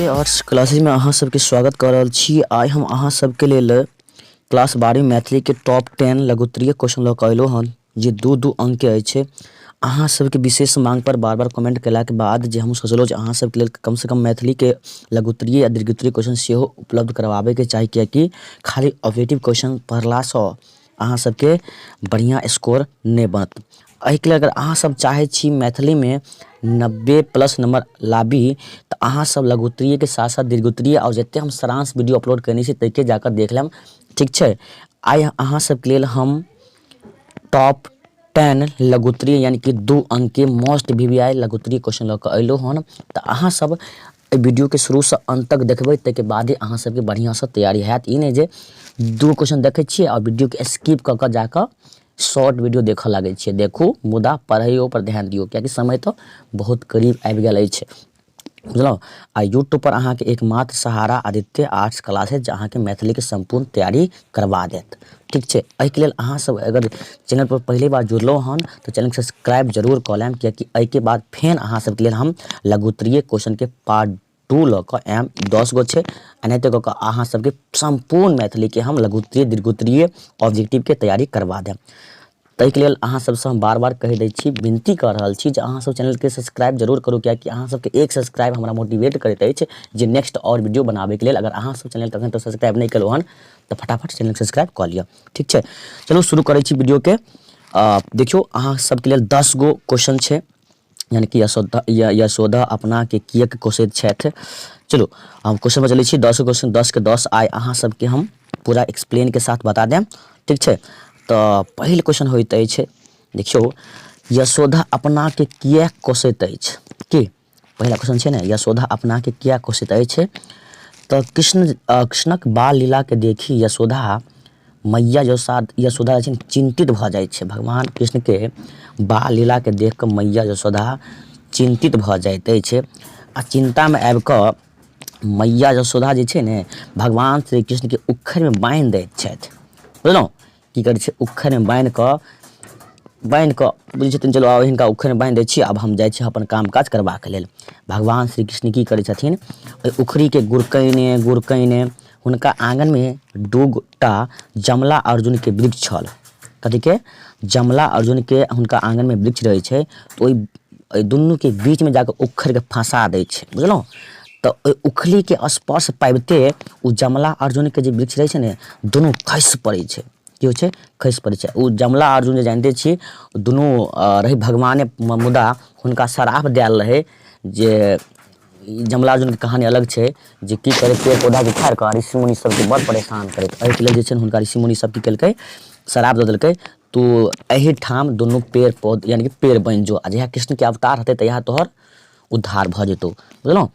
Aditya arts क्लासेजमे अहाँ सबके स्वागत कऽ रहल छी। आइ हम अहाँ सबके लेल क्लास 12वीं मैथिलीके टॉप 10 लघुत्तरीय क्वेश्चन लऽ कऽ अयलहुँ हन, जे दू दू अङ्कके अछि। अहाँ सबके विशेष माँगपर बार बार कमेंट कयलाके बाद जे हम सोचलहुँ जे अहाँ सबके लेल कमसँ कम मैथिलीके लघुत्तरीय आ दीर्घोत्तरीय क्वेश्चन सेहो उपलब्ध करबाबैके चाही, किएकि खाली ऑब्जेक्टिव क्वेश्चन पढ़लासँ अहाँ सबके बढ़िआँ स्कोर नहि बनत। एहिके लेल अगर अहाँ सब चाहै छी मैथिलीमे 90 प्लस नम्बर लाबी, तऽ अहाँ सब लघुत्तरीयके साथ साथ दीर्घोत्तरीय आओर जते हम सारांश वीडियो अपलोड कयने छी ताहिके जाकऽ देख लेब। ठीक छै, आइ अहाँ सबके लेल हम टॉप 10 लघुत्तरीय यानी कि 2 अंकके मोस्ट वी वी आई लघुत्तरीय क्वेश्चन लऽ कऽ अयलहुँ हन। तऽ अहाँ सब एहि वीडियोके शुरूसँ अन्त तक देखबै, ताहिके बादे अहाँ सबके बढ़िआँसँ तैयारी हैत। ई नहि जे 2 क्वेश्चन देखै छियै आओर वीडियोके स्किप कऽ कऽ जाकऽ शॉर्ट वीडियो देखऽ लागै छियै। देखू, मुदा पढ़ैयोपर ध्यान दियौ, किएकि समय तऽ बहुत करीब आबि गेल अछि, बुझलहुँ। आ यूट्यूबपर अहाँके एकमात्र सहारा आदित्य आर्ट्स क्लास अछि, जे अहाँके मैथिलीके सम्पूर्ण तैयारी करबा देत। ठीक छै, एहिके लेल अहाँ सब अगर चैनलपर पहिले बार जुड़लहुँ हन तऽ चैनलके सब्सक्राइब जरूर कऽ लेब, किएकि एहिके बाद फेर अहाँ सबके लेल हम लघुत्तरीय क्वेश्चनके पार्ट 2 लऽ कऽ आयब। 10 गो छै, एनाहिते कऽ कऽ अहाँ सबके सम्पूर्ण मैथिलीके हम लघुत्तरीय दीर्घोत्तरीय ऑब्जेक्टिवके तैयारी करबा देब। ताहिके लेल अहाँ सबसँ हम बार बार कहि दै छी, विनती कऽ रहल छी जे अहाँ सब चैनलके सब्सक्राइब जरूर करू, किएकि अहाँ सबके एक सब्सक्राइब हमरा मोटिवेट करैत अछि जे नेक्स्ट आओर वीडियो बनाबैके लेल। अगर अहाँ सब चैनल तखन तक सब्सक्राइब नहि केलहुँ हन तऽ फटाफट चैनल सब्सक्राइब कऽ लिअ। ठीक छै, चलू शुरू करै छी वीडियोके। देखियौ, अहाँ सबके लेल 10 गो क्वेश्चन छै, यानी कि यशोदा यशोदा अपनाके किएक कोसैत छथि। चलू हम क्वेश्चन पर चलै छी। 10 गो क्वेश्चन, 10 के 10 आइ अहाँ सबके हम पूरा एक्सप्लेनके साथ बता देब। ठीक छै, तऽ पहिल क्वेश्चन होइत अछि, देखियौ, यशोदा अपनाके किएक कोसैत अछि। की पहिला क्वेश्चन छै ने, यशोदा अपनाके किएक कोसैत अछि। तऽ कृष्णक बाल लीलाके देखी यशोदा मैया यशोदा जे छै ने चिन्तित भऽ जाइ छै। भगवान कृष्णके बाल लीलाके देख कऽ मैया यशोदा चिन्तित भऽ जाइत अछि आ चिन्तामे आबि कऽ मैया यशोदा जे छै ने भगवान श्री कृष्णके उखड़िमे बान्हि दैत छथि। बुझलहुँ, की करै छै, उखड़िमे बान्हि कऽ बुझै छथिन चलू आब हिनका उखड़िमे बान्हि दै छी, आब हम जाइ छी अपन काम काज करबाक लेल। भगवान श्री कृष्ण की करै छथिन, ओहि उखड़िके गुड़कैने गुड़कैने हुनका आँगनमे 2 टा जमला अर्जुनके वृक्ष छल। कथीके? जमला अर्जुनके हुनका आँगनमे वृक्ष रहै छै, तऽ ओहि एहि दुनूके बीचमे जाकऽ उखड़िके फँसा दै छै। बुझलहुँ, तऽ ओहि उखड़ीके स्पर्श पाबिते ओ जमला अर्जुनके जे वृक्ष रहै छै ने, दुनू खसि पड़ै छै। की होइ छै? खसि पड़ै छै। ओ जमला अर्जुन जे जानिते छी, दुनू रहै भगवाने, मुदा हुनका श्राप देल रहै जे जमला अर्जुनके कहानी अलग छै, जे की करै, पेड़ पौधाके उखाड़ि कऽ ऋषि मुनि सबके बड़ परेशान करैत। एहिके लेल जे छै ने हुनका ऋषि मुनि सब की केलकै, श्राप दऽ देलकै, तू एहिठाम दुनू पेड़ पौधा यानि कि पेड़ बनि जो, आ जहिया कृष्णके अवतार हेतै तहिया तोहर उद्धार भऽ जेतौ। बुझलहुँ,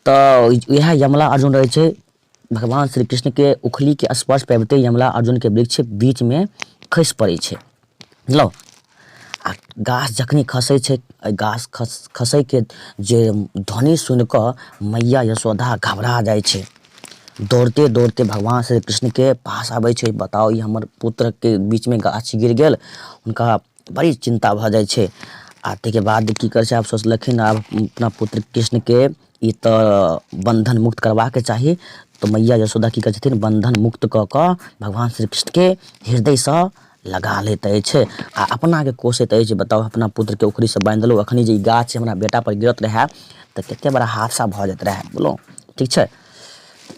तऽ इएह यमला अर्जुन रहै छै। भगवान श्री कृष्णके उखलीके स्पर्श पाबिते यमला अर्जुनके वृक्ष बीचमे खसि पड़ै छै। बुझलहुँ, आ गाछ जखनी खसै छै, एहि गाछ खसैके जे ध्वनि सुनि कऽ मैया यशोदा घबरा जाइ छै। दौड़ते दौड़ते भगवान श्री कृष्णके पास आबै छै। बताउ, ई हमर पुत्रके बीचमे गाछ गिर गेल। हुनका बड़ी चिन्ता भऽ जाइ छै आ ताहिके बाद की करै छै, आब सोचलखिन आब अपना पुत्र कृष्णके ई तऽ बन्धन मुक्त करबाके चाही। तऽ मैया यशोदा की करै छथिन, बन्धन मुक्त कऽ कऽ भगवान श्री कृष्णके हृदयसँ लगा लैत अछि आ अपनाके कोसैत अछि। बताउ, अपना पुत्रके उखड़ीसँ बान्हि देलहुँ, एखनी जे ई गाछ हमरा बेटापर गिरत रहए तऽ कतेक बड़ा हादसा भऽ जाइत रहए। बुझलहुँ, ठीक छै,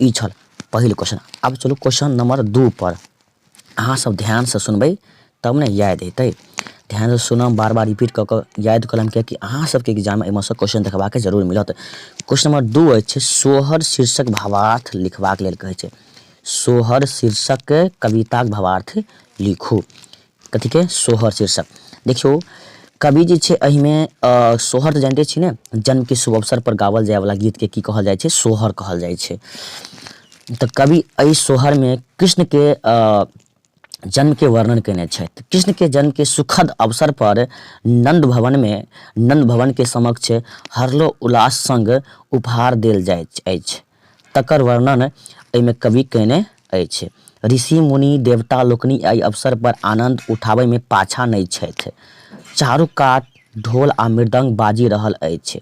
ई छल पहिल क्वेश्चन। आब चलू क्वेश्चन नंबर 2 पर। अहाँ सब ध्यानसँ सुनबै तब ने याद हेतै। ध्यानसँ सुनब, बार बार रिपीट कऽ कऽ याद कऽ लेब, किएकि अहाँ सबके एग्जाममे एहिमे सँ क्वेश्चन देखबाके जरूर मिलत। क्वेश्चन नंबर 2 अछि, सोहर शीर्षक भावार्थ लिखबाक लेल कहै छै। सोहर शीर्षक कविताक भावार्थ लिखू। कथीके? सोहर शीर्षक। देखियौ, कवि जे छै एहिमे सोहर तऽ जानिते छी ने, जन्मके शुभ अवसर पर गाओल जायवला गीतके की कहल जाइ छै? सोहर कहल जाइ छै। तऽ कवि एहि सोहरमे कृष्णके जन्मके वर्णन कयने छथि। कृष्णके जन्मके सुखद अवसर पर नंद भवनमे नंद भवनके समक्ष हर्लो उल्लास संग उपहार देल जाइत अछि, तकर वर्णन एहिमे कवि कयने अछि। ऋषि मुनि देवता लोकनि एहि अवसर पर आनन्द उठाबयमे पाछाँ नहि छथि। चारू कात ढोल आ मृदंग बाजि रहल अछि।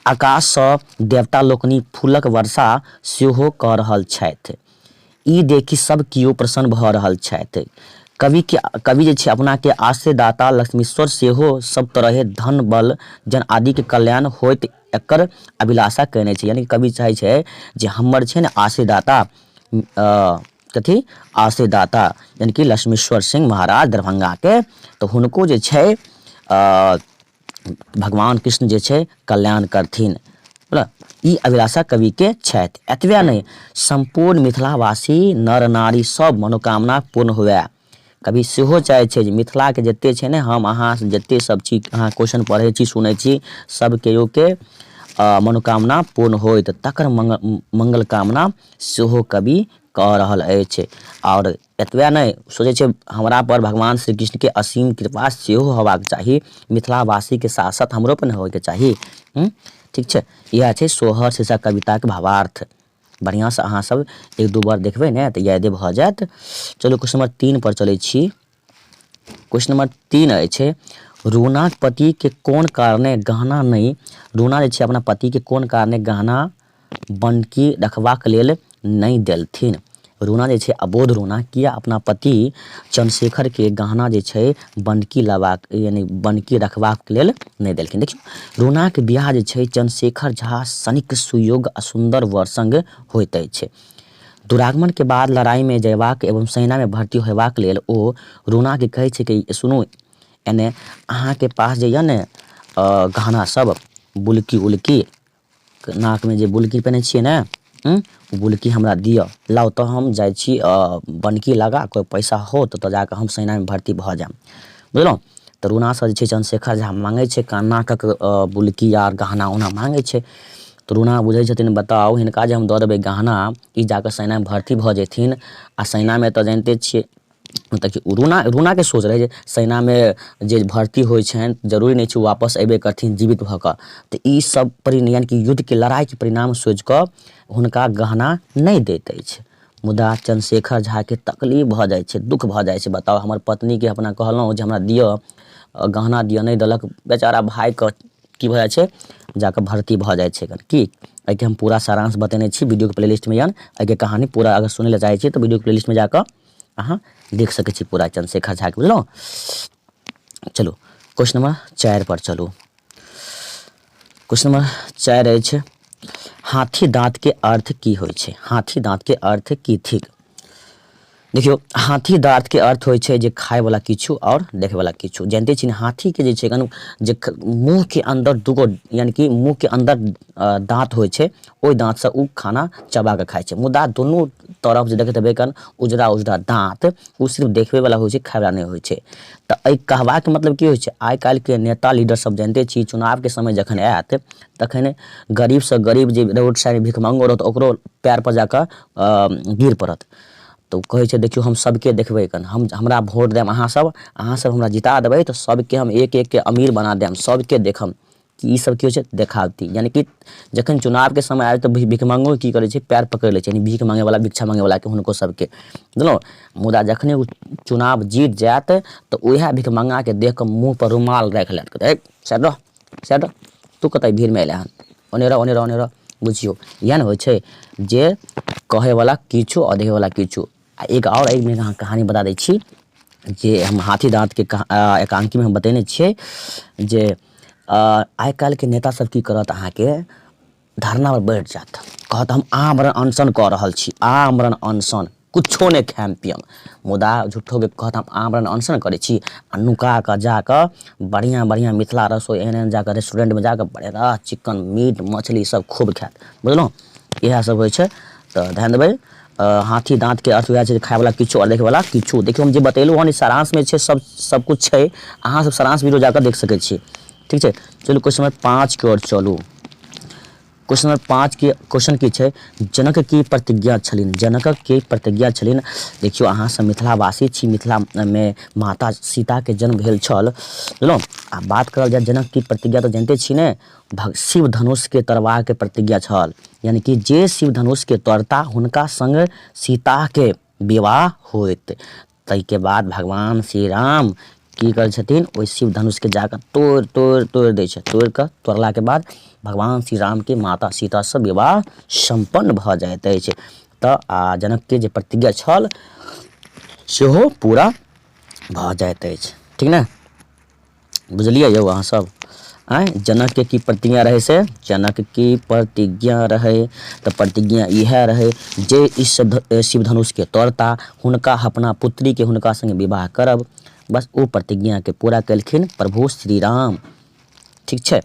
आकाशसँ देवता लोकनि फूलक वर्षा सेहो कऽ रहल छथि। ई देखि सब कियो प्रसन्न भऽ रहल छथि। कविके कवि जे छै अपनाके आश्रयदाता लक्ष्मीश्वर सेहो सब तरहे धन, बल, जन आदिके कल्याण होइत एकर अभिलाषा कयने छै। यानि कवि चाहै छै जे हमर छै ने आश्रयदाता कथी आश्रयदाता यानि कि लक्ष्मीश्वर सिंह महाराज दरभंगाके तऽ हुनको जे छै भगवान कृष्ण जे छै कल्याण करथिन बुझलऽ ई अभिलाषा कविके छथि। एतबे नहि सम्पूर्ण मिथिलावासी नर नारी सब मनोकामना पूर्ण हुए कवि सेहो चाहै छै जे मिथिलाके जते छै ने हम अहाँ जते सब छी अहाँ क्वेश्चन पढ़ै छी सुनै छी सब केओके मनोकामना पूर्ण होइत तकर मंगल कामना सेहो कवि कऽ रहल अछि। आओर एतबे नहि सोचै छै हमरा पर भगवान श्री कृष्णके असीम कृपा सेहो होयबाक चाही मिथिलावासीके साथ साथ हमरो पर ने होयके चाही। ठीक छै, इएह छै सोहर शीर्षक कविताके भावार्थ। बढ़िआँसँ अहाँ सब एक दू बार देखबै ने तऽ यादे भऽ जायत। चलू क्वेश्चन नंबर 3 पर चलै छी। क्वेश्चन नंबर 3 अछि रूनाक पतिके कोन कारणे गहना नहि रूना जे छै अपना पतिके कोन कारणे गहना बन्हकी रखबाक लेल नहि देलथिन। रूना जे छै अबोध रूना किया अपना पति चंद्रशेखरके गहना जे छै बन्हकी लेबाक यानि बन्हकी रखबाक लेल नहि देलखिन। देखियौ रूनाके बियाह जे छै चंद्रशेखर झा सनिक सुयोग्य आ सुन्दर वर संग होइत अछि। दुरागमनके बाद लड़ाइमे जयबाक एवं सेनामे भर्ती होयबाक लेल ओ रूनाके कहै छै कि सुनू एने अहाँके पास जे यऽ ने गहना सब बुलकी उलकी नाकमे जे बुलकी पहिनै छियै ने ओ बुलकी हमरा दिअ लाउ तऽ हम जाइ छी बनकी लगा कऽ पैसा होत तऽ जाकऽ हम सेनामे भर्ती भऽ जायब बुझलहुँ। तऽ रूनासँ जे छै चंद्रशेखर झा माँगै छै नाकक बुलकी आर गहना उहना माँगै छै। तऽ रूना बुझै छथिन बताउ हिनका जे हम दऽ देबै गहना ई जाकऽ सेनामे भर्ती भऽ जेथिन आ सेनामे तऽ जानिते छियै मतलब कि रूनाके सोच रहै जे सेनामे जे भर्ती होइ छनि जरूरी नहि छै वापस अयबे करथिन जीवित भऽ कऽ। तऽ ई सब यानि कि युद्धके लड़ाइके परिणाम सोचिकऽ हुनका गहना नहि दैत अछि। मुदा चंद्रशेखर झाके तकलीफ भऽ जाइ छै दुःख भऽ जाइ छै बताउ हमर पत्नीके अपना कहलहुँ जे हमरा दिअ गहना दिअ नहि देलक बेचारा भाइके की भऽ जाइ छै जाकऽ भर्ती भऽ जाइ छै की एहिके हम पूरा सारांश बतेने छी वीडियोके प्लेलिस्टमे यऽ एहिके कहानी पूरा अगर सुनै लए चाहै छी तऽ वीडियोके प्लेलिस्टमे जाकऽ अहाँ देख सकै छी पूरा चंद्रशेखर झाके बुझलहुँ। चलू क्वेश्चन नंबर 4 पर चलू। क्वेश्चन नंबर 4 अछि हाथी दाँतके अर्थ की होइ छै? हाथी दाँतके अर्थ की थिक? देखियौ हाथी दाँतके अर्थ होइ छै जे खायवला किछु आओर देखैवला किछु। जानिते छी ने हाथीके जे छै जे मुँहके अन्दर दूगो यानि कि मुँहके अन्दर दाँत होइ छै ओहि दाँतसँ ओ खाना चबा कऽ खाइ छै। मुदा दुनू तरफ जे देखैत हेबै कन उजरा उजरा दाँत ओ सिर्फ देखबैवला होइ छै खायवला नहि होइ छै। तऽ एहि कहबाके मतलब की होइ छै आइ काल्हिके नेता लीडर सब जानिते छी चुनावके समय जखन आयत तखन गरीबसँ गरीब जे रोड साइड भिखमङ्गो रहत ओकरो पयरपर जाकऽ गिर पड़त। तऽ ओ कहै छै देखियौ हम सबके देखबै कन हम हमरा भोट देब अहाँ सब अहाँ सब हमरा जिता देबै तऽ सबके हम एक एकके अमीर बना देब सबके देखब कि ई सब की होइ छै देखावटी यानि कि जखन चुनावके समय आयल तऽ भिखमङ्गो की करै छै पयर पकड़ि लै छै यानि भीख माँगैवला भिक्षा माँगैवलाके हुनको सबके बुझलहुँ। मुदा जखने ओ चुनाव जीत जायत तऽ उएह भिखमङ्गाके देख कऽ मुँहपर रुमाल राखि लेत कहत हइ साइड रह साइड रह तू कतऽ भीड़मे अयलै हन ओने रह ओने रह ओने रह। बुझियौ इएह ने होइ छै जे कहैवला किछु आओर देखैवला किछु। आ एक आओर एहिमे अहाँके कहानी बता दै छी जे हम हाथी दाँतके एकांकीमे हम बतेने छियै जे आइ काल्हिके नेता सब की करत अहाँके धरनापर बैठ जायत कहत हम आमरण अनशन कऽ रहल छी आमरण अनशन कुछो नहि खायब पियब। मुदा झूठोके कहत हम आमरण अनशन करै छी आ नुका कऽ जाकऽ बढ़िआँ बढ़िआँ मिथिला रसोइ एहन एहन जाकऽ रेस्टोरेन्टमे जाकऽ बढ़िआँ चिकन मीट मछली सब खूब खायत बुझलहुँ। इएह सब होइ छै तऽ ध्यान देबै हाथी दाँतके अर्थ वएह छै जे खायवला किछु आओर देखैवला किछु। देखियौ हम जे बतेलहुँ हन ई सारांशमे छै सब सबकिछु छै अहाँ सब सारांश वीडियो जाकऽ देख सकै छी। ठीक छै चलू क्वेश्चन नंबर 5 के ओर चलू। क्वेश्चन नंबर 5 के क्वेश्चन की छै जनक की प्रतिज्ञा छलनि? जनक की प्रतिज्ञा छलनि? देखियौ अहाँ सब मिथिलावासी छी मिथिलामे माता सीताके जन्म भेल छल बुझलहुँ। आ बात करल जाय जनक की प्रतिज्ञा तऽ जानिते छी ने शिव धनुषके तोड़बाके प्रतिज्ञा छल यानि कि जे शिव धनुषके तोड़ता हुनका संग सीताके विवाह होइत। ताहिके बाद भगवान श्री राम की करै छथिन ओहि शिव धनुषके जाकऽ तोड़ि तोड़ि तोड़ि दै छै। तोड़ि कऽ तोड़लाके बाद भगवान श्री रामके माता सीतासँ विवाह सम्पन्न भऽ जाइत अछि। तऽ आ जनकके जे प्रतिज्ञा छल सेहो पूरा भऽ जाइत अछि। ठीक ने? बुझलियै यौ अहाँ सब? आँय जनकके की प्रतिज्ञा रहै से? जनक की प्रतिज्ञा रहै तऽ प्रतिज्ञा इएह रहै जे इस शिव धनुषके तोड़ता हुनका अपना पुत्रीके हुनका सङ्गे विवाह करब। बस ओ प्रतिज्ञाके पूरा केलखिन प्रभु श्री राम। ठीक छै?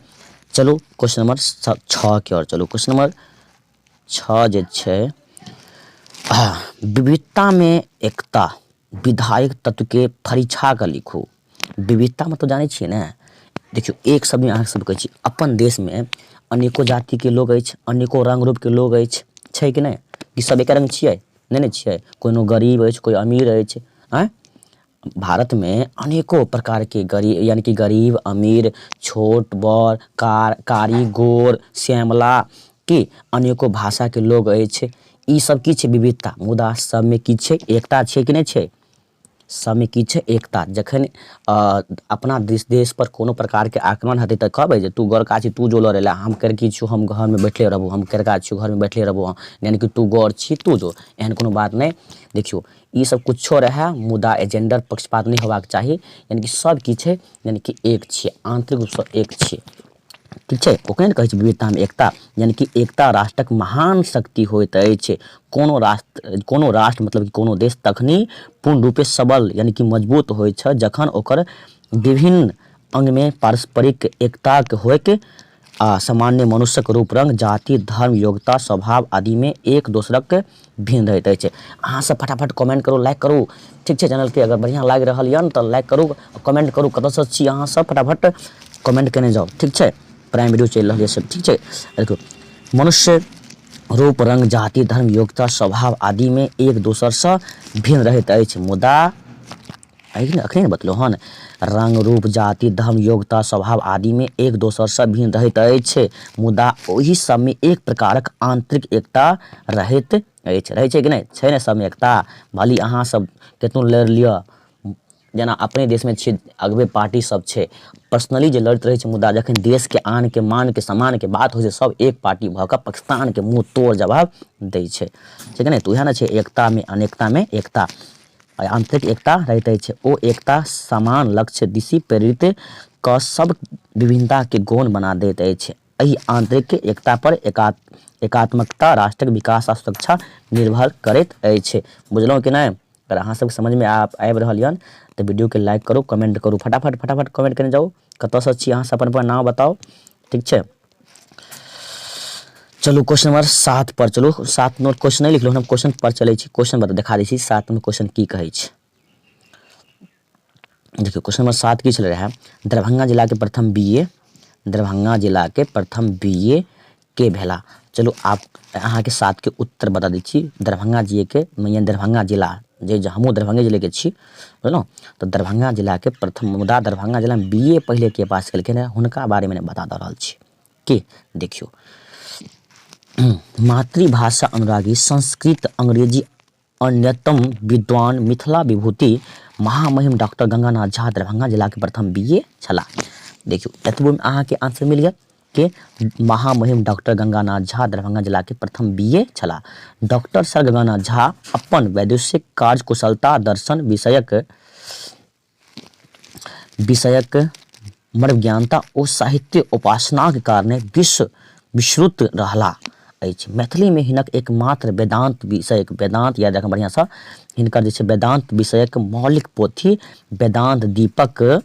चलू क्वेश्चन नंबर 6 के ओर चलू। क्वेश्चन नंबर 6 जे छै, विविधतामे एकता विधायक तत्वके फरिछा कऽ लिखू। विविधता मतलब जानै छियै ने? देखियौ एक शब्दमे अहाँ सब कहै छी अपन देशमे अनेको जातिके लोक अछि, अनेको रङ्ग रूपके लोक अछि, छै कि नहि? की सब एके रङ्ग छियै? नहि ने छियै। कोनो गरीब अछि, कोइ अमीर अछि, आँय भारतमे अनेको प्रकारके गरीब यानि कि गरीब अमीर छोट बड़ कार कारी गोर श्यामला की अनेको भाषाके लोक अछि। ई सब की छै? विविधता। मुदा सबमे की छै? एकता छै कि नहि छै? सबमे की छै? एकता। जखन अपना देश देशपर कोनो प्रकारके आक्रमण हेतै तऽ कहबै जे तू गोरका छी तू जो लड़ै लए, हम करिकी छियौ हम घरमे बैठले रहबौ, हम करिका छियौ घरमे बैठले रहबौ, यानि कि तू गोर छी तू जो, एहन कोनो बात नहि। देखियौ ई सब कुछो रहए मुदा जेंडर पक्षपात नहि होबाक चाही, यानि कि सब की छै यानि कि एक छियै, आन्तरिक रूपसँ एक छियै। ठीक छै? ओकरे ने कहै छै विविधतामे एकता, यानि कि एकता राष्ट्रक महान शक्ति होइत अछि। कोनो राष्ट्र मतलब कि कोनो देश तखनी पूर्ण रूपे सबल यानि कि मजबूत होइत छै जखन ओकर विभिन्न अङ्गमे पारस्परिक एकताक होइक आ सामान्य मनुष्यक रूप रङ्ग, जाति, धर्म, योग्यता, स्वभाव आदिमे एक दोसरक भिन्न रहैत अछि। अहाँ सब फटाफट कमेंट करू, लाइक करू। ठीक छै? चैनलके अगर बढ़िआँ लागि रहल यऽ तऽ लाइक करू, कमेंट करू, कतऽसँ छी अहाँ सब फटाफट कमेंट केने जाउ। ठीक छै? प्राइम वीडियो चलि रहल यऽ सब। ठीक छै? देखियौ मनुष्य रूप रङ्ग, जाति, धर्म, योग्यता, स्वभाव आदिमे एक दोसरसँ भिन्न रहैत अछि, मुदा अखने ने बतलहुँ हन, रङ्ग रूप, जाति, धर्म, योग्यता, स्वभाव आदिमे एक दोसरसँ भिन्न रहैत अछि, मुदा ओहि सबमे एक प्रकारक आन्तरिक एकता रहैत अछि। रहै छै कि नहि? छै ने सबमे एकता? भले अहाँ सब केतनो लड़ि लिअ, जेना अपने देशमे छियै अगबे पार्टी सब छै, पर्सनली जे लड़ैत रहै छै, मुदा जखन देशके आनके मानके सम्मानके बात होइ छै सब एक पार्टी भऽ कऽ पाकिस्तानके मुँह तोड़ जवाब दै छै। छै कि नहि? तऽ उएह ने छै एकतामे अनेकतामे एकता। आन्तरिक एकता रहैत अछि। ओ एकता समान लक्ष्य दिशि प्रेरित कऽ सब विभिन्नताके गौण बना दैत अछि। एहि आन्तरिक एकता पर एकात्मकता राष्ट्रक विकास आ सुरक्षा निर्भर करैत अछि। बुझलहुँ कि नहि? अगर अहाँ सबके समझमे आबि रहल यऽ तऽ वीडियोके लाइक करू, कमेंट करू, फटाफट फटाफट कमेंट केने जाउ। कतऽसँ छी अहाँ सब अपन अपन नाम बताउ। ठीक छै? चलू क्वेश्चन नंबर 7 पर चलू। 7 नंबर क्वेश्चन नहि लिखलहुँ हम, क्वेश्चन पर चलै छी। क्वेश्चन बता देखा दै छी 7 नंबर क्वेश्चन की कहै छै। देखियौ क्वेश्चन नंबर 7 की छलै रहए, दरभंगा जिलाके प्रथम बी ए, दरभंगा जिलाके प्रथम बी ए के भेला? चलू आब अहाँके 7 के उत्तर बता दै छी। दरभंगा जिले के, यानी दरभंगा जिला जे हमहूँ दरभंगे जिलेके छी, बुझलहुँ? तऽ दरभंगा जिलाके प्रथम, मुदा दरभंगा जिलामे बी ए पहिले के पास केलखिन रहए हुनका बारेमे बता दऽ रहल छी। के देखियौ, मातृभाषा अनुरागी, संस्कृत अंग्रेजी अन्यतम विद्वान, मिथिला विभूति महामहिम डॉक्टर गंगानाथ झा दरभंगा जिलाके प्रथम बी ए छलाह। देखियौ एतबोमे अहाँके आंसर मिल गेल के महामहिम डॉक्टर गंगानाथ झा दरभंगा जिलाके प्रथम बी ए छलाह। डॉक्टर सर गंगानाथ झा अपन वैदुष्य कार्य कुशलता दर्शन विषयक विषयक मर्मज्ञानता ओ साहित्य उपासनाक कारणे विश्व विश्रुत रहला अछि। मैथिलीमे हिनक एकमात्र वेदान्त विषयक वेदान्त याद राखब बढ़िआँसँ, हिनकर जे छै वेदान्त विषयक मौलिक पोथी वेदान्त दीपक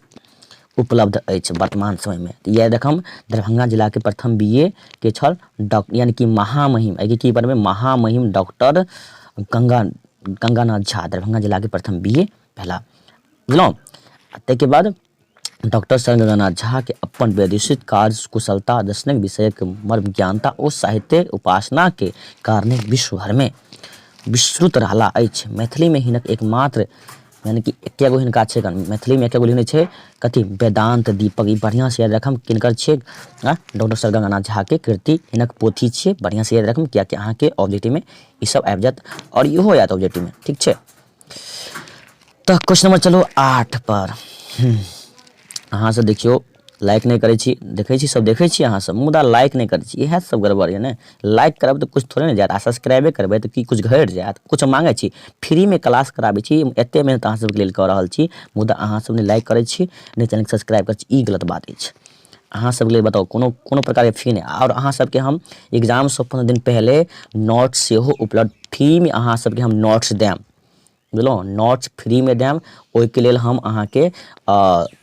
उपलब्ध अछि वर्तमान समयमे। तऽ याद राखब दरभंगा जिलाके प्रथम बी ए के छल डॉ यानि कि महामहिम, एहिके की पढ़बै महामहिम डॉक्टर गंगानाथ झा दरभंगा जिलाके प्रथम बी ए भेला। बुझलहुँ? आ ताहिके बाद डॉक्टर शरण झाके अपन वैदेशिक कार्य कुशलता दर्शनिक विषयक मर्मज्ञानता ओ साहित्य उपासनाके कारणे विश्व भरिमे विश्रुत रहला अछि। मैथिलीमे हिनक एकमात्र यानि कि एके गो हिनका छै मैथिलीमे एके गो लिखने छै कथी वेदान्त दीपक। ई बढ़िआँसँ याद राखब किनकर छियै, डॉक्टर सर गंगानाथ झाके कृति हिनक पोथी छियै। बढ़िआँसँ याद राखब किएकि अहाँके ऑब्जेक्टिवमे ई सब आबि जायत आओर इहो आयत ऑब्जेक्टिवमे। ठीक छै? तऽ क्वेश्चन नंबर चलू 8 पर। अहाँ सब देखियौ लाइक नहि करै छी देखै छी सब देखै छी अहाँ सब मुदा लाइक नहि करै छी इएह सब गड़बड़ यऽ ने लाइक करब तऽ किछु थोड़े ने जायत आ सब्सक्राइबे करबै तऽ की किछु घटि जायत किछु माँगै छी फ्रीमे क्लास कराबै छी एतेक मेहनत अहाँ सबके लेल कऽ रहल छी मुदा अहाँ सब नहि लाइक करै छी नहि चैनलके सब्सक्राइब करै छी ई गलत बात अछि अहाँ सबके लेल बताउ कोनो कोनो प्रकारके फी नहि आओर अहाँ सबके हम एग्जामसँ 15 दिन पहिले नोट्स सेहो उपलब्ध फ्रीमे अहाँ सबके हम नोट्स देब बुझलहुँ नोट्स फ्रीमे देब ओहिके लेल हम अहाँके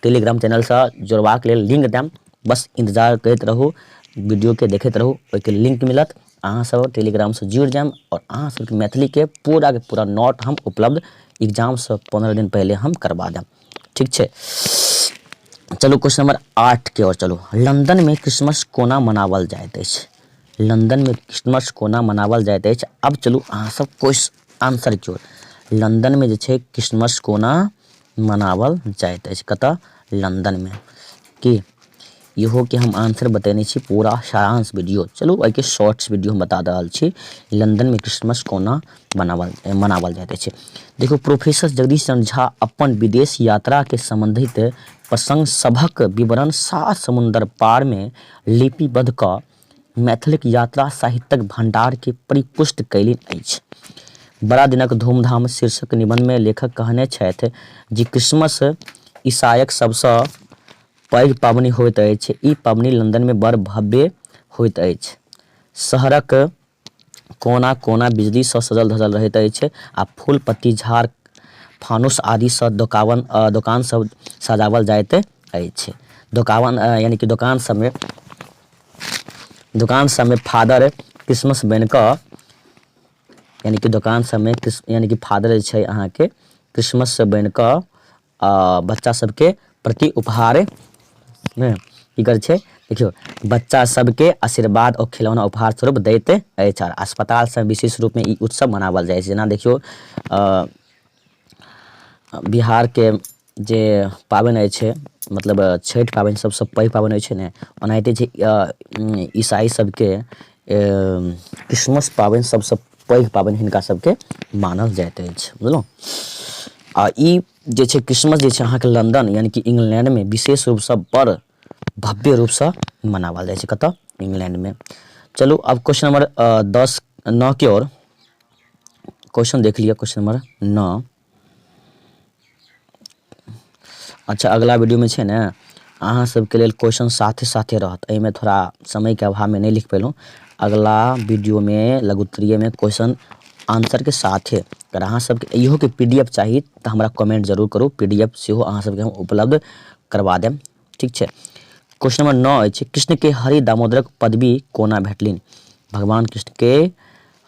टेलीग्राम चैनलसँ जोड़बाक लेल लिंक देब बस इन्तजार करैत रहू वीडियोके देखैत रहू ओहिके लिंक मिलत अहाँसभ टेलीग्रामसँ जुड़ि जायब आओर अहाँ सबके मैथिलीके पूराके पूरा नोट हम उपलब्ध एग्जामसँ 15 दिन पहिले हम करबा देब ठीक छै चलू क्वेश्चन नंबर 8 के ओर चलू। लंदनमे क्रिसमस कोना मनाओल जाइत अछि? लंदनमे क्रिसमस कोना मनाओल जाइत अछि? आब चलू अहाँ सब क्वेश्चन आंसर के ओर। लंदनमे जे छै क्रिसमस कोना मनाओल जाइत अछि? कतऽ? लंदनमे। की इहो के हम आंसर बतेने छी पूरा सारांश वीडियो। चलू एहिके शॉर्ट्स वीडियो हम बता रहल छी लंदनमे क्रिसमस कोना बनावल मनावल जाइत अछि। देखियौ प्रोफेसर जगदीश चंद्र झा अपन विदेश यात्राके सम्बन्धित प्रसंग सभक विवरण सात समुन्दर पारमे लिपिबद्ध कऽ मैथिलीक यात्रा साहित्यक भण्डारके परिपुष्ट कयलनि अछि। बड़ा दिनक धूमधाम शीर्षक निबन्धमे लेखक कहने छथि जे क्रिसमस ईसाईक सबसँ पैघ पाबनि होइत अछि। ई पाबनि लंदनमे बड़ भव्य होइत अछि। शहरक कोना-कोना बिजलीसँ सजल-धजल रहैत अछि आ फूल-पत्ती, झाड़ फानुस आदिसँ दोकावन दोकान सब सजाओल जाइत अछि। दोकावन यानी कि दोकान सबमे दोकान सबमे फादर क्रिसमस बनि कऽ यानी कि दोकान सबमे यानी कि फादर जे छै अहाँके क्रिसमस बनि कऽ आ बच्चा सबके प्रति उपहार ने की करै छै देखियौ बच्चा सबके आशीर्वाद आओर खिलौना उपहार स्वरूप दैत अछि आर अस्पताल सब विशेष रूपमे ई उत्सव मनाओल जाइ छै जेना देखियौ बिहारके जे पाबनि होइ छै मतलब छठि पाबनि सबसँ पैघ पाबनि होइ छै ने ओनाहिते छै ईसाई सबके क्रिसमस पाबनि सबसँ पैघ पाबनि हिनका सबके मानल जाइत अछि बुझलहुँ आ ई जे छै क्रिसमस जे छै अहाँके लन्दन यानि कि इंग्लैंडमे विशेष रूपसँ बड़ भव्य रूपसँ मनाओल जाइ छै कतऽ इंग्लैंडमे। चलू आब क्वेश्चन नंबर 10 9 के ओर क्वेश्चन देख लिअ। क्वेश्चन नंबर 9 अच्छा अगला वीडियोमे छै ने अहाँ सबके लेल क्वेश्चन साथे साथे रहत। एहिमे थोड़ा समयके अभावमे नहि लिख पेलहुँ। अगला वीडियोमे लघुत्तरीयमे क्वेश्चन आंसरके साथे अगर अहाँ सबके इहोके पी डी एफ चाही तऽ हमरा कमेंट जरूर करू। पी डी एफ सेहो अहाँ सबके हम उपलब्ध करबा देब। ठीक छै। क्वेश्चन नंबर 9 अछि कृष्णके हरि दामोदरक पदवी कोना भेटलनि? भगवान कृष्णके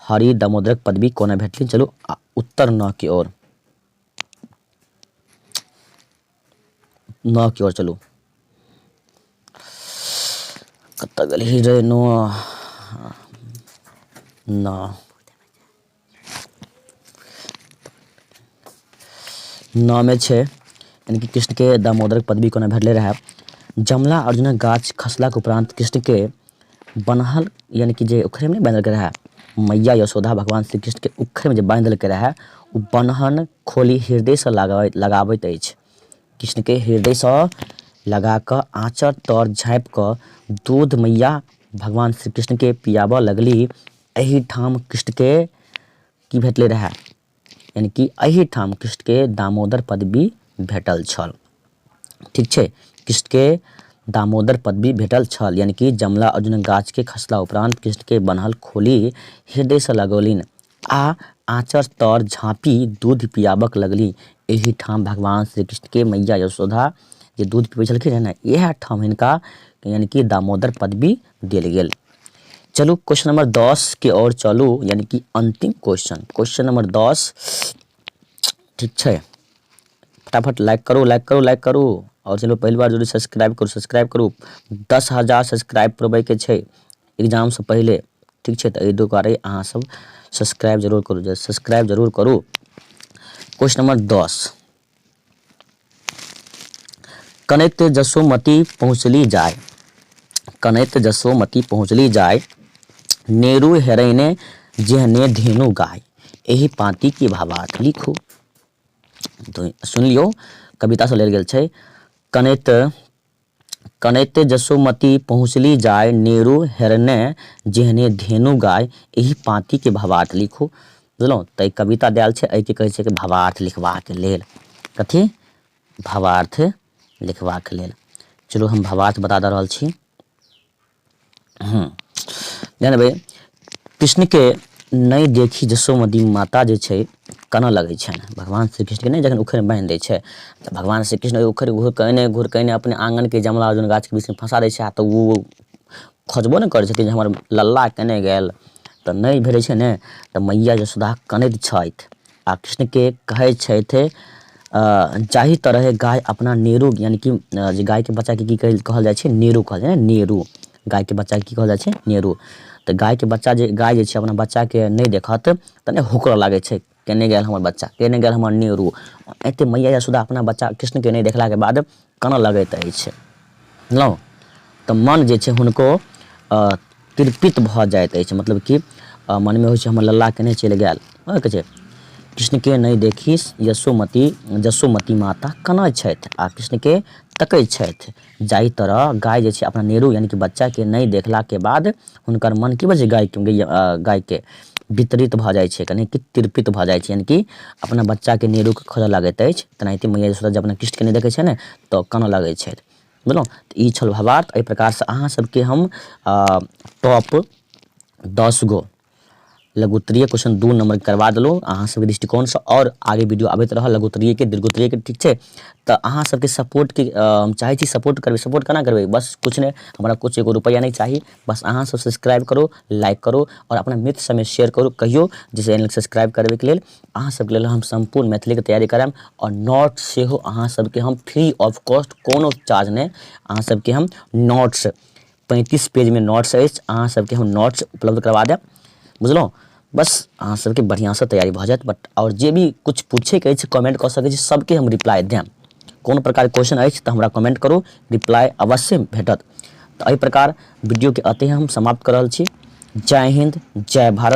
हरि दामोदरक पदवी कोना भेटलनि? चलू उत्तर 9 के ओर, 9 के ओर चलू। कतऽ गेलही रे 9 9 9 मे छै यानी कि कृष्णके दामोदरक पदवी कोना भेटलै रहए। जमला अर्जुनक गाछ खसलाक उपरान्त कृष्णके बन्हल यानी कि जे उखड़िमे नहि बान्हि देलकै रहए मैया यशोदा भगवान श्री कृष्णके उखड़िमे जे बान्हि देलकै रहए ओ बन्हन खोलि हृदयसँ लगाबैत अछि। कृष्णके हृदयसँ लगा कऽ आँचर तर झाँपि कऽ दूध मैया भगवान श्री कृष्णके पियाबऽ लगली। एहिठाम कृष्णके की भेटलै रहए यानी कि एहिठाम कृष्णके दामोदर पदवी भेटल छल। ठीक छै। कृष्णके दामोदर पदवी भेटल छल यानी कि जमला अर्जुनक गाछके खसला उपरान्त कृष्णके बन्हल खोलि हृदयसँ लगौलनि आ आँचर तर झाँपि दूध पियाबक लगली। एहिठाम भगवान श्री कृष्णके मैया यशोदा जे दूध पिबै छलखिन ने इएह ठाम हिनका यानी कि दामोदर पदवी देल गेल। चलू क्वेश्चन नंबर 10 के ओर चलू यानी कि अंतिम क्वेश्चन, क्वेश्चन नंबर 10। ठीक छै। फटाफट लाइक करू लाइक करू लाइक करू आओर चलू पहिल बार जरूर सब्सक्राइब करू सब्सक्राइब करू। 10,000 सब्सक्राइब करबैके छै एग्जामसँ पहिले। ठीक छै। तऽ एहि दुआरे अहाँ सब सब्सक्राइब जरूर करू, सब्सक्राइब जरूर करू। क्वेश्चन नंबर 10 कनैत जसोमति पहुँचली जाय, कनैत जसोमति पहुँचली जाय, नेरू हेरैने जेहने धेनु गाय। एहि पाँति के भावार्थ लिखू। तो सुन लियौ कविता से लेल गेल छै। कनैत कनैत जसोमति पहुँचली जाय नेरू हेरने जेहने धेनु गाय, एहि पाँतिके भावार्थ लिखू। बुझलहुँ? तऽ ई कविता देल छै, एहिके कहै छै कि भावार्थ लिखबाक लेल। कथी? भावार्थ लिखबाक लेल। चलू हम भावार्थ बता दऽ रहल छी। ध्यान देबै, कृष्णके नहि देखी जसोमती माता जे छै कानऽ लगै छनि। भगवान श्री कृष्णके नहि जखन उखड़िमे बान्हि दै छै तऽ भगवान श्री कृष्ण ओहि उखड़ि घुरकेने घुरकेने अपने आङ्गनके जमला अर्जुन गाछके बीचमे फँसा दै छै आ तऽ ओ खोजबो नहि करै छथिन जे हमर लल्ला केने गेल, तऽ नहि भेटै छै ने, तऽ मैया यशोदा कनैत छथि आ कृष्णके कहै छथि, जाहि तरहे गाय अपना नेरू, यानि कि जे गायके बच्चाके की कहल जाइ छै? नेरू कहल जाइ छै, नेरू। गायके बच्चाके की कहल जाइ छै? नेरू। तऽ गायके बच्चा जे गाय जे छै अपना बच्चाके नहि देखत तऽ नहि हुकरऽ लागै छै, केने गेल हमर बच्चा, केने गेल हमर नेरू। एते मैया यशोदा अपना बच्चा कृष्णके नहि देखलाके बाद कानऽ लगैत अछि। बुझलहुँ? तऽ मन जे छै हुनको तिरपित भऽ जाइत अछि, मतलब कि मनमे होइ छै हमर लल्ला केने चलि गेल। कहै छै कृष्णके नहि देखी यशोमती जसोमती माता कनै छथि आ कृष्णके तकै छथि। जाहि तरह गाय जे छै अपना नेरू यानि कि बच्चाके नहि देखलाके बाद हुनकर मन की भऽ जाइ छै गायके गायके वितरित भऽ जाइ छै, कनि कि तिरपित भऽ जाइ छै, यानि कि अपना बच्चाके नेरूके खोजऽ लगैत अछि, तेनाहिते मैया यशोदा जब अपना कृष्णके नहि देखै छै ने तऽ कानऽ लगै छथि। बुझलहुँ? तऽ ई छल भावार्थ। एहि प्रकारसँ अहाँ सबके हम टॉप 10 गो लघुत्तरीय क्वेश्चन 2 नंबर करवा देलहुँ अहाँ सबके दृष्टिकोणसँ, आओर आगे वीडियो आबैत रहल लघुत्तरीयके दीर्घोत्तरीयके, ठीक छै? तऽ अहाँ सबके सपोर्टके हम चाहै छी, सपोर्ट करबै। सपोर्ट केना करबै? बस किछु नहि, हमरा किछु एगो रुपैआ नहि चाही, बस अहाँ सब सब्सक्राइब करू, लाइक करू आओर अपना मित्र सबमे शेयर करू, कहियौ जे चैनलके सब्सक्राइब करबैके लेल। अहाँ सबके लेल हम सम्पूर्ण मैथिलीके तैयारी करायब आओर नोट्स सेहो अहाँ सबके हम फ्री ऑफ कॉस्ट, कोनो चार्ज नहि, अहाँ सबके हम नोट्स 35 पेजमे नोट्स अछि, अहाँ सबके हम नोट्स उपलब्ध करवा देब। बुझलहुँ? बस अहाँ सबके बढ़िआँसँ तैयारी भऽ जायत। बट आओर जे भी किछु पूछैके अछि कमेंट कऽ सकै छी, सबके हम रिप्लाई देब। कोनो प्रकारके क्वेश्चन अछि तऽ हमरा कमेंट करू, रिप्लाई अवश्य भेटत। तऽ एहि प्रकार वीडियोके एतहि हम समाप्त कऽ रहल छी। जय हिन्द, जय भारत।